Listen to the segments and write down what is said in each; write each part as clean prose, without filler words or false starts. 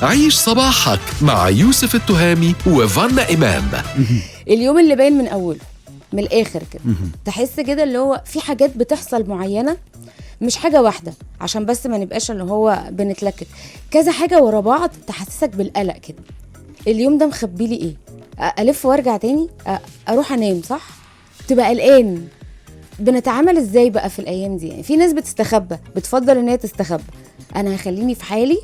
عيش صباحك مع يوسف التهامي وفانا إمام. اليوم اللي باين من أوله من الآخر كده، تحس كده اللي هو في حاجات بتحصل معينة، مش حاجة واحدة عشان بس ما نبقاش اللي هو بنتلكك، كذا حاجة ورا بعض تحسسك بالقلق كده. اليوم ده مخبي لي ايه؟ ألف وارجع تاني، أروح أنام، صح؟ تبقى قلقان. بنتعامل ازاي بقى في الأيام دي؟ يعني في ناس بتستخبى، بتفضل ان هي تستخبى، أنا هخليني في حالي،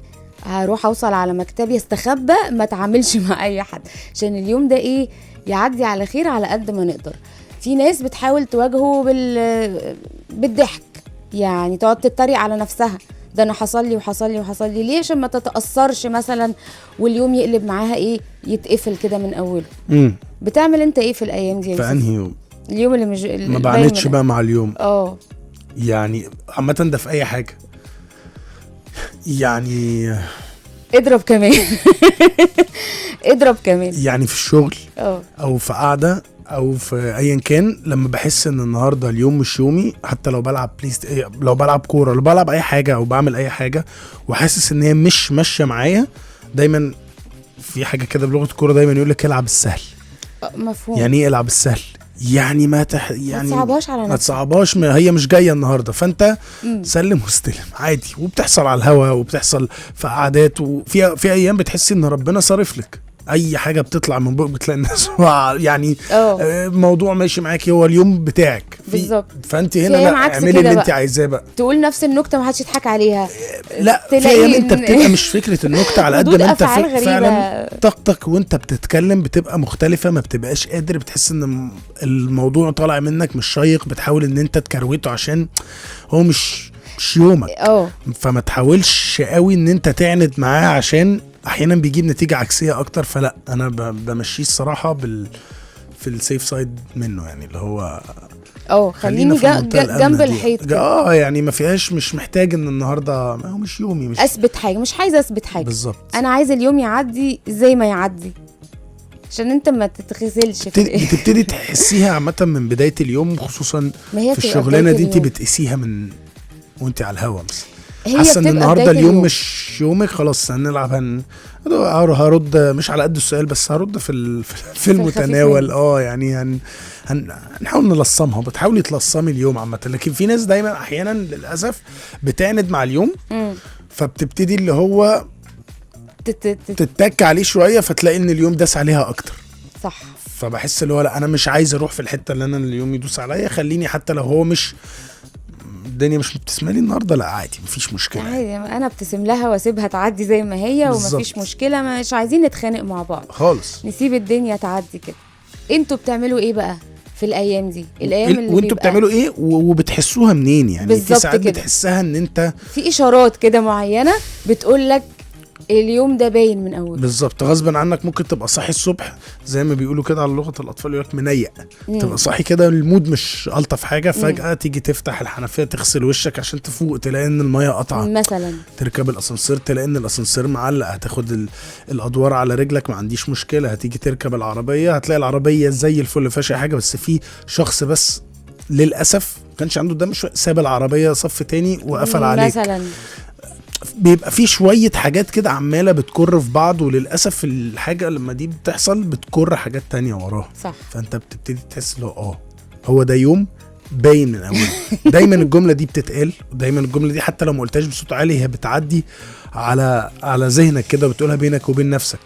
هروح اوصل على مكتبي استخبى، ما اتعاملش مع اي حد عشان اليوم ده ايه يعدي على خير على قد ما نقدر. في ناس بتحاول تواجهه بالضحك، يعني تقعد تتريق على نفسها، ده انا حصل لي وحصل لي وحصل لي ليه، عشان ما تتاثرش مثلا واليوم يقلب معاها ايه، يتقفل كده من اوله. بتعمل انت ايه في الايام دي؟ في انهي يوم؟ اليوم اللي مش ما بعاندش بقى مع اليوم. يعني عامة ده في اي حاجة، يعني اضرب كمان اضرب كمان، يعني في الشغل او في قعدة او في ايا كان، لما بحس ان النهارده اليوم مش يومي، حتى لو بلعب بلاي، لو بلعب كورة، لو بلعب اي حاجة او بعمل اي حاجة وحاسس ان هي مش ماشية معايا، دايما في حاجة كده بلغه الكورة دايما يقول لك العب السهل. مفهوم. يعني ايه العب السهل؟ يعني ما يعني ما تصعبهاش على نفسك، ما تصعبهاش، ما هي مش جاية النهارده، فانت سلم واستلم عادي. وبتحصل على الهوا وبتحصل في قعدات، وفي في ايام بتحسي ان ربنا صارف لك اي حاجة بتطلع من بقك، بتلاقي الناس يعني الموضوع ماشي معاكي، هو اليوم بتاعك بالظبط. فانت هنا لا، اعملي اللي انت عايزاه بقى، تقول نفس النكتة ما حدش يضحك عليها. لا، في ايام انت بتبقى مش فكرة النكتة على قد ما انت فعلا طاقتك وانت بتتكلم بتبقى مختلفة، ما بتبقاش قادر، بتحس ان الموضوع طالع منك مش شيق، بتحاول ان انت تكروته عشان هو مش يومك. فما تحاولش قوي ان انت تعند معاه عشان احيانا بيجيب نتيجة عكسية اكتر. فلا، انا بمشيه الصراحة في ال safe side منه، يعني اللي هو خليني جنب الحيط. يعني ما فيهاش، مش محتاج ان النهارده ما هو مش يومي، مش اثبت حاجة، مش عايزه اثبت حاجة بالظبط. انا عايزه اليوم يعدي زي ما يعدي عشان انت ما تتغزلش. بتبتدي تحسيها عامة من بداية اليوم، خصوصا في الشغلانة دي انت بتقيسيها من وانت على الهوا مثلا، حاسه ان النهارده اليوم مش يومك، خلاص هنلعب، هرد مش على قد السؤال بس هرد في المتناول. يعني هنحاول نلصمها، بتحاولي تلصمي اليوم عامة. لكن في ناس دايما احيانا للاسف بتعند مع اليوم، فبتبتدي اللي هو تتك عليه شوية، فتلاقي ان اليوم داس عليها اكتر. صح. فبحس اللي هو لا، انا مش عايز اروح في الحتة اللي انا اليوم يدوس عليا، خليني حتى لو هو مش الدنيا مش مبتسمة لي النهارده، لا عادي مفيش مشكلة، عادي انا ابتسم لها واسيبها تعدي زي ما هي ومفيش مشكلة، مش عايزين نتخانق مع بعض خالص، نسيب الدنيا تعدي كده. انتوا بتعملوا ايه بقى في الايام دي؟ الايام اللي وانتوا بتعملوا ايه وبتحسوها منين؟ يعني في ساعات بتحسها ان انت في اشارات كده معينة بتقول لك اليوم ده باين من اوله بالظبط، غصبا عنك. ممكن تبقى صاحي الصبح زي ما بيقولوا كده على لغة الاطفال، يقولك منيق، تبقى صاحي كده ال mood مش الطف حاجة، فجاة تيجي تفتح الحنفية تغسل وشك عشان تفوق، تلاقي ان المية قطعه مثلا، تركب الاسانسير تلاقي ان الاسانسير معلق، هتاخد الادوار على رجلك ما عنديش مشكلة، هتيجي تركب العربية هتلاقي العربية زي الفل فيهاش حاجة، بس في شخص بس للاسف ما كانش عنده دم شوية، ساب العربية صف تاني وقفل عليك مثلا. بيبقى في شوية حاجات كده عمالة بتكر في بعض، وللأسف الحاجة لما دي بتحصل بتكر حاجات تانية وراها. صح. فأنت بتبتدي تحس لو هو ده يوم باين من أوله. دايما الجملة دي بتتقال، ودايما الجملة دي حتى لو ما قلتهاش بصوت عالي هي بتعدي على ذهنك كده، بتقولها بينك وبين نفسك.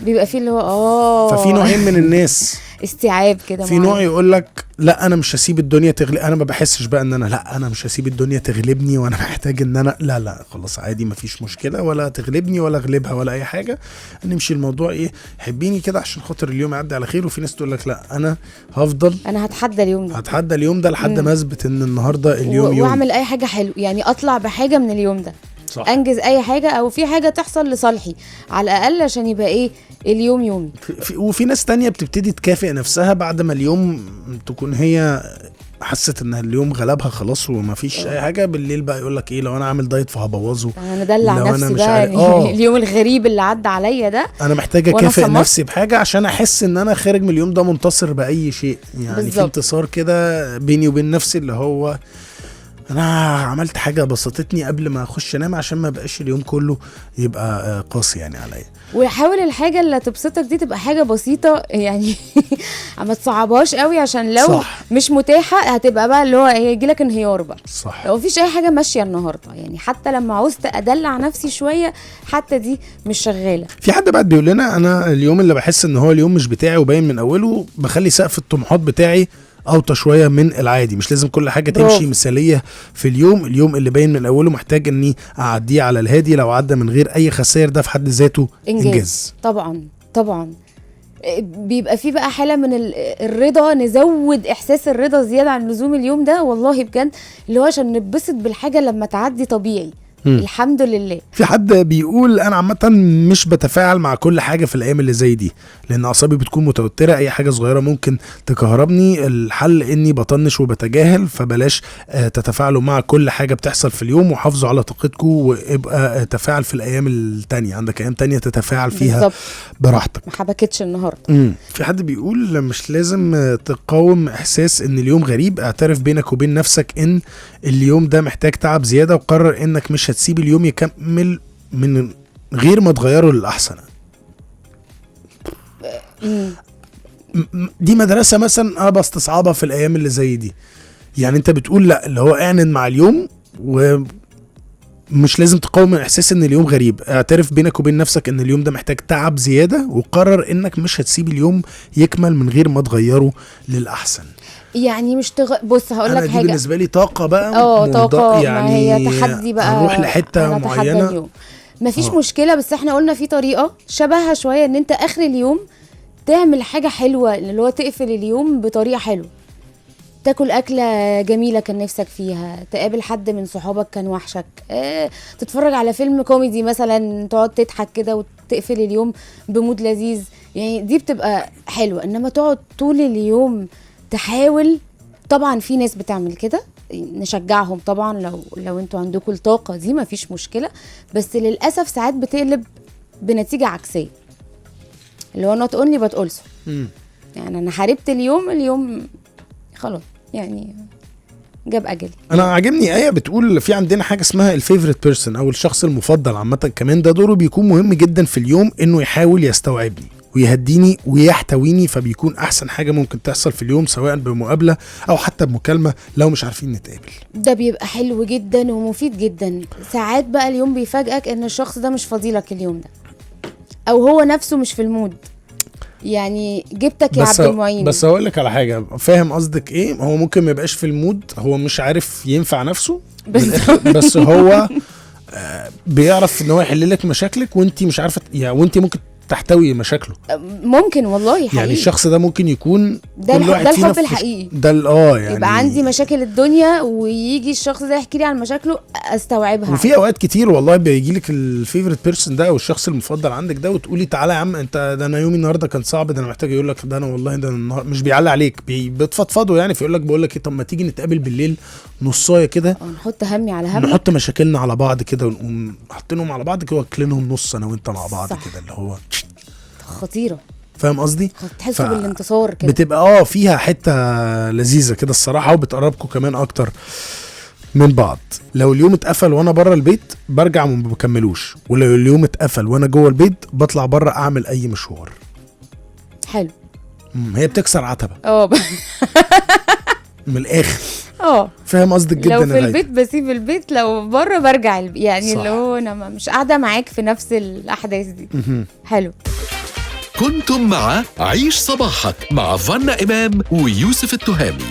بيبقى في اللي هو ففي نوعين من الناس استيعاب كده، في نوع يقول لك لا انا مش هسيب الدنيا تغلب، انا ما بحسش بقى ان انا لا انا مش هسيب الدنيا تغلبني، وانا محتاج ان انا لا خلاص عادي مفيش مشكلة، ولا تغلبني ولا اغلبها ولا اي حاجة، نمشي الموضوع ايه حبيني كده عشان خاطر اليوم يعدي على خير. وفي ناس تقول لك لا انا هفضل، انا هتحدى اليوم ده، هتحدى اليوم ده لحد ما اثبت ان النهارده اليوم يوم، واعمل اي حاجة حلو، يعني اطلع بحاجة من اليوم ده. صح. انجز اي حاجة او في حاجة تحصل لصالحي على الاقل عشان يبقى ايه اليوم يومي. وفي ناس تانية بتبتدي تكافئ نفسها بعد ما اليوم تكون هي حست ان اليوم غلبها خلاص وما فيش اي حاجة، بالليل بقى يقول لك ايه لو انا عامل diet فهبوظه، انا دلع نفسي بقى يعني اليوم الغريب اللي عدى عليا ده انا محتاجه اكافئ نفسي بحاجة عشان احس ان انا خارج من اليوم ده منتصر باي شيء، يعني في انتصار كده بيني وبين نفسي اللي هو انا عملت حاجة بسطتني قبل ما اخش انام عشان ما بقاش اليوم كله يبقى قاسي يعني عليا. وحاول الحاجة اللي تبسطك دي تبقى حاجة بسيطة يعني ما تصعبهاش قوي، عشان لو صح. مش متاحة هتبقى بقى اللي هو هيجي لك انهيار بقى. صح. لو مفيش اي حاجة ماشية النهارده يعني، حتى لما عوزت ادلع نفسي شوية حتى دي مش شغالة. في حد بعد بيقول لنا انا اليوم اللي بحس ان هو اليوم مش بتاعي وباين من اوله بخلي سقف الطموحات بتاعي اوطى شوية من العادي، مش لازم كل حاجة تمشي مثاليه في اليوم. اليوم اللي باين من اوله محتاج اني اعديه على الهادي، لو عدى من غير اي خسائر ده في حد ذاته انجاز. طبعا طبعا بيبقى فيه بقى حاله من الرضا، نزود احساس الرضا زيادة عن اللزوم اليوم ده والله بجد، اللي هو عشان نتبسط بالحاجة لما تعدي طبيعي. الحمد لله. في حد بيقول انا عامة مش بتفاعل مع كل حاجة في الايام اللي زي دي لان اعصابي بتكون متوترة، اي حاجة صغيرة ممكن تكهربني، الحل اني بطنش وبتجاهل، فبلاش تتفاعلوا مع كل حاجة بتحصل في اليوم وحافظوا على طاقتكم، وابقى تفاعل في الايام التانية، عندك ايام تانية تتفاعل فيها بالزبط. براحتك، ما حبكتش النهارده. في حد بيقول مش لازم تقاوم احساس ان اليوم غريب، اعترف بينك وبين نفسك ان اليوم ده محتاج تعب زيادة، وقرر انك مش هتسيب اليوم يكمل من غير ما تغيره للأحسن. دي مدرسة مثلا أنا بستصعبها في الأيام اللي زي دي. يعني أنت بتقول لا، اللي هو اعند مع اليوم ومش لازم تقاوم إحساس إن اليوم غريب، اعترف بينك وبين نفسك إن اليوم ده محتاج تعب زيادة، وقرر إنك مش هتسيب اليوم يكمل من غير ما تغيره للأحسن. يعني مش بص هقول لك حاجة، بالنسبة لي طاقة بقى، طاقة يعني هي تحدي بقى، هنروح لحته معينة مفيش مشكلة، بس احنا قلنا في طريقه شبهها شوية ان انت اخر اليوم تعمل حاجة حلوة، اللي هو تقفل اليوم بطريقة حلوة، تاكل اكله جميلة كان نفسك فيها، تقابل حد من صحابك كان وحشك، تتفرج على فيلم كوميدي مثلا تقعد تضحك كده وتقفل اليوم ب mood لذيذ، يعني دي بتبقى حلوة. انما تقعد طول اليوم تحاول، طبعا في ناس بتعمل كده نشجعهم طبعا، لو انتوا عندكم الطاقة دي مفيش مشكلة، بس للاسف ساعات بتقلب بنتيجة عكسية، اللي هو not only but also. يعني انا حاربت اليوم خلاص يعني جاب اجل. انا عاجبني ايه بتقول في عندنا حاجة اسمها ال favorite person او الشخص المفضل عامة، كمان ده دوره بيكون مهم جدا في اليوم، انه يحاول يستوعبني ويهديني ويحتويني، فبيكون احسن حاجة ممكن تحصل في اليوم، سواء بمقابله او حتى بمكالمه لو مش عارفين نتقابل. ده بيبقى حلو جدا ومفيد جدا. ساعات بقى اليوم بيفاجئك ان الشخص ده مش فاضيلك اليوم ده، او هو نفسه مش في ال mood، يعني جبتك يا عبد المعين. بس هقول لك على حاجة، فاهم قصدك ايه، هو ممكن ما يبقاش في ال mood، هو مش عارف ينفع نفسه بس هو بيعرف ان هو يحل لك مشاكلك وانت مش عارفه، يعني وانت ممكن تحتوي مشاكله ممكن والله حقيقي. يعني الشخص ده ممكن يكون ده الحب الحقيقي ده يعني يبقى عندي مشاكل الدنيا ويجي الشخص ده يحكي لي عن مشاكله استوعبها. وفي اوقات كتير والله بيجي لك ال favorite person ده او الشخص المفضل عندك ده وتقولي تعالى يا عم انت، ده انا يومي النهارده كان صعب، ده انا محتاج، يقول لك ده انا والله ده النهار مش بيعلق عليك، بتفضفضوا يعني، فيقول لك بقول لك ايه، طب ما تيجي نتقابل بالليل نصايه كده، نحط همي على همك، نحط مشاكلنا على بعض كده ونقوم حاطينهم على بعض كده واكلينهم نص انا وانت مع بعض كده، اللي هو خطيرة. فاهم قصدي؟ تحسوا بالانتصار كده، بتبقى فيها حتة لذيذة كده الصراحة، وبتقربكم كمان اكتر من بعض. لو اليوم اتقفل وانا بره البيت برجع وما بكملوش، ولو اليوم اتقفل وانا جوه البيت بطلع بره اعمل اي مشوار. حلو. هي بتكسر عتبة من الاخر. فاهم قصدك جدا. لو في البيت بسيب البيت، لو بره برجع يعني اللي هو انا مش قاعدة معاك في نفس الاحداث دي. حلو. كنتم مع عيش صباحك مع فنا إمام ويوسف التهامي.